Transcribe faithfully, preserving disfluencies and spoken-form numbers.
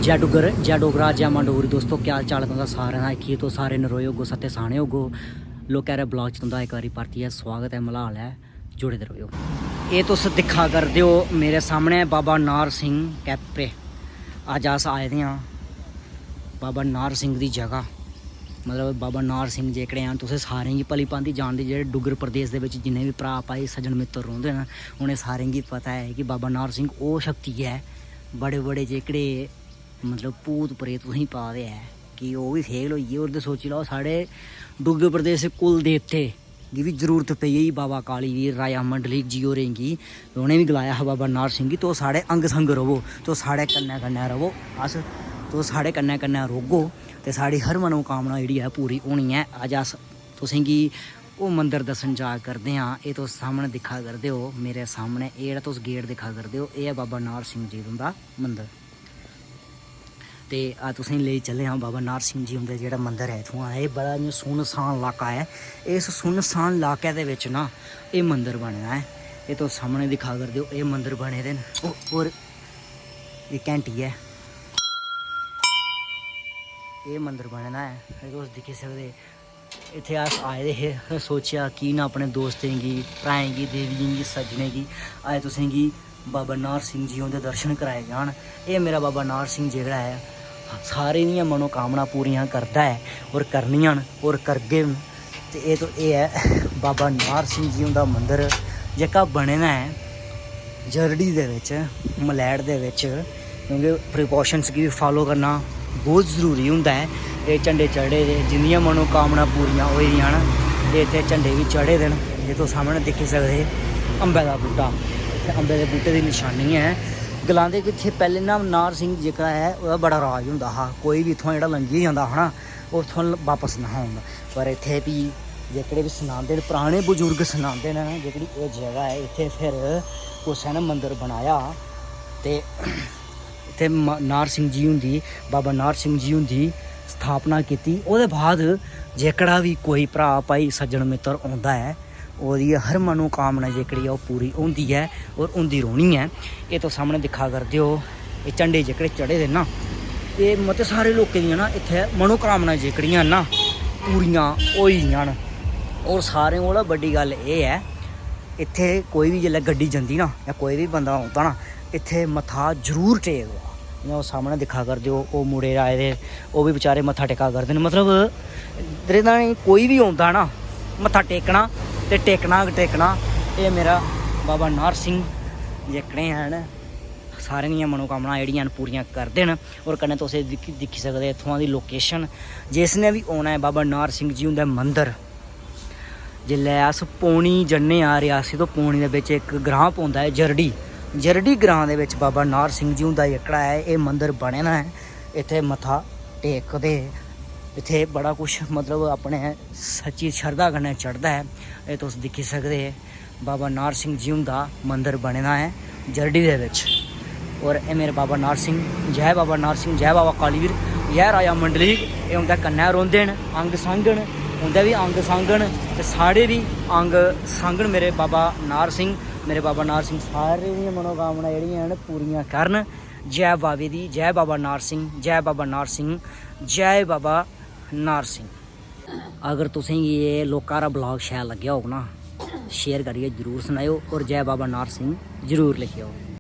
जय डुग्गर, जय डोगरा, जय मां डोगरी। दोस्तो, क्या हाल चाल ऐ तुं'दा सारें दा? आखिए तुस सारे नरोए होगो, सत्ते साने होगो। लोकें आह्ले ब्लॉग च तुं'दा इक बारी परतियै स्वागत ऐ, मलाल ऐ, जुड़े दे र'वेओ। एह् तुस दिक्खा करदे ओ मेरे सामनै बाबा नार सिंह कैपरे। अज्ज अस आए दे आं बाबा नार सिंह दी जगह, मतलब बाबा नार सिंह जेह्कड़े हैन, तुसें सारें गी भली भांति जानदे, जेह्ड़े डुग्गर प्रदेश दे बिच जिन्ने बी भ्राऽ भाई सज्जन मित्तर रौंह्दे न, उ'नें सारें गी पता ऐ कि बाबा नार सिंह ओह् शक्ति ऐ, बड़े बड़े जेह्कड़े मतलब भूत प्रेत तुसेंगी पता ते ऐ कि ओह् बी फेल होई गे। होर ते सोची लैओ, साढ़े डुग्गर प्रदेश दे कुल देवते गी बी जरूरत पेई गेई बाबा कालीवीर राजा मंडलीक जी होरें गी। उ'नें बी गलाया हा बाबा नार सिंह गी, "तुस साढ़े अंग संग र'वो, तुस साढ़े कन्नै कन्नै र'वो, अस तुस साढ़े कन्नै कन्नै रौह्गो ते साढ़ी हर मनोकामना जेह्ड़ी ऐ पूरी होनी ऐ।" अज्ज अस तुसेंगी ओह् मंदर दस्सन जा करदे आं। एह् तुस सामनै दिक्खा करदे ओ, मेरे सामनै एह् जेह्ड़ा तुस गेट दिक्खा करदे ओ, एह् ऐ बाबा नार सिंह जी हुंदा मंदर। ते अज्ज तुसेंगी लेई चले आं बाबा नार सिंह जी हुंदे जेह्ड़ा मंदर ऐ इत्थुआं। एह् बड़ा इ'यां सुनसान लाका ऐ। इस सुनसान लाके दे बिच ना एह् मंदर बने दा ऐ। एह् तुस सामनै दिक्खा करदे ओ, एह् मंदर बने दे न। ओ-, होर एह् घैंटी ऐ, एह् मंदर बने दा ऐ। एह् तुस दिक्खी सकदे, इत्थै अस आए दे हे, सोचेआ की ना अपने दोस्तें गी, भ्राएं गी, देवियें गी, सज्जनें गी, अज्ज तुसेंगी बाबा नार सिंह जी हुंदे दर्शन कराए जान। एह् मेरा बाबा नार सिंह जेह्ड़ा ऐ, सारें दियां मनोकामना पूरियां करदा ऐ, होर करनियां न, होर करगे बी। ते एह् तो एह् ऐ बाबा नार सिंह जी हुंदा मंदर, जेह्का बने दा ऐ जरड़ी दे बिच, मलैट दे बिच, क्योंकि प्रिकाशंस गी बी फालो करना बहुत जरूरी होंदा ऐ। एह् झंडे चढ़े दे, जिंदियां मनोकामना पूरियां होई दियां न, एह् इत्थै झंडे बी चढ़े दे न। एह् तुस सामनै दिक्खी सकदे, अम्बै दा बूह्टा, इत्थै अम्बै दे बूह्टे दी नशानी ऐ। गलांदे कि इत्थै पैह्लें ना नार सिंह जेह्का ऐ, ओह्दा बड़ा राज होंदा हा। कोई बी इत्थुआं जेह्ड़ा लंघी जंदा हा ना, ओह् इत्थुआं बापस नेईं हा औंदा। पर इत्थै भी जेह्कड़े बी सनांदे न, पराने बजुर्ग सनांदे न, जेह्कड़ी एह् जगह ऐ, इत्थै फिर कुसै ने मंदर बनाया ते इत्थै म-, नार सिंह जी हुंदी, बाबा नार सिंह जी हुंदी स्थापना कीती। ओह्दे बाद जेह्कड़ा बी कोई भ्राऽ, भाई, सज्जन मित्तर औंदा ऐ, ओह्दी हर मनोकामना जेह्कड़ी ऐ, ओह् पूरी होंदी ऐ होर होंदी रौह्नी ऐ। एह् तुस सामनै दिक्खा करदे ओ, एह् झंडे जेह्कड़े चढ़े दे ना, एह् मते सारे लोकें दियां ना इत्थै मनोकामना जेह्कड़ियां ना, पूरियां होई दियां न। होर सारें कोला बड्डी गल्ल एह् ऐ, इत्थै कोई बी जेल्लै गड्डी जंदी ना, जां कोई बी बंदा औंदा ना, इत्थै मत्था जरूर टेकदा। जि'यां ओह् सामनै दिक्खा करदे ओ, ओह् मुड़े आए दे, ओह् बी बेचारे मत्था टेका करदे न। मतलब, इद्धरै दा कोई बी औंदा ना, मत्था टेकना ते टेकना गै टेकना। एह् मेरा बाबा नार सिंह जेह्कड़े हैन, सारें दियां मनोकामनां जेह्ड़ियां न, पूरियां करदे न। होर कन्नै तुस एह् दिक्खी, दिक्खी सकदे इत्थुआं दी लोकेशन। जिसने बी औना ऐ बाबा नार सिंह जी हुंदे मंदर, जेल्लै अस पौनी जन्ने आं, रियासी तो पौनी दे बिच इक ग्रांऽ पौंदा ऐ जरडी। जरडी ग्रांऽ दे बिच बाबा नार सिंह जी हुंदा जेह्कड़ा ऐ, एह् मंदर बने दा ऐ। इत्थै मत्था टेकदे, इत्थै बड़ा कुछ, मतलब, अपने सच्ची शरधा कन्नै चढ़दा ऐ। एह् तुस दिक्खी सकदे, बाबा नार सिंह जी हुंदा मंदर बने दा ऐ जरडी दे बिच। होर एह् मेरे बाबा नार सिंह, जय बाबा नार सिंह, जय बाबा कालीवीर, जय राजा मंडलीक। एह् उं'दे कन्नै रौंह्दे न, अंग संग न, उं'दे बी अंग संग न ते साढ़े बी अंग संग न। मेरे बाबा नार सिंह, मेरे बाबा नार सिंह सारें दियां मनोकामनां जेह्ड़ियां हैन, पूरियां करन। जय बाबे दी, जय बाबा नार सिंह, जय बाबा नार सिंह, जय बाबा नार सिंह। अगर तुसेंगी एह् लोका हारा ब्लॉग शैल लग्गेआ होग ना, शेयर करियै जरूर सनाएओ होर जय बाबा नार सिंह जरूर लिखेओ।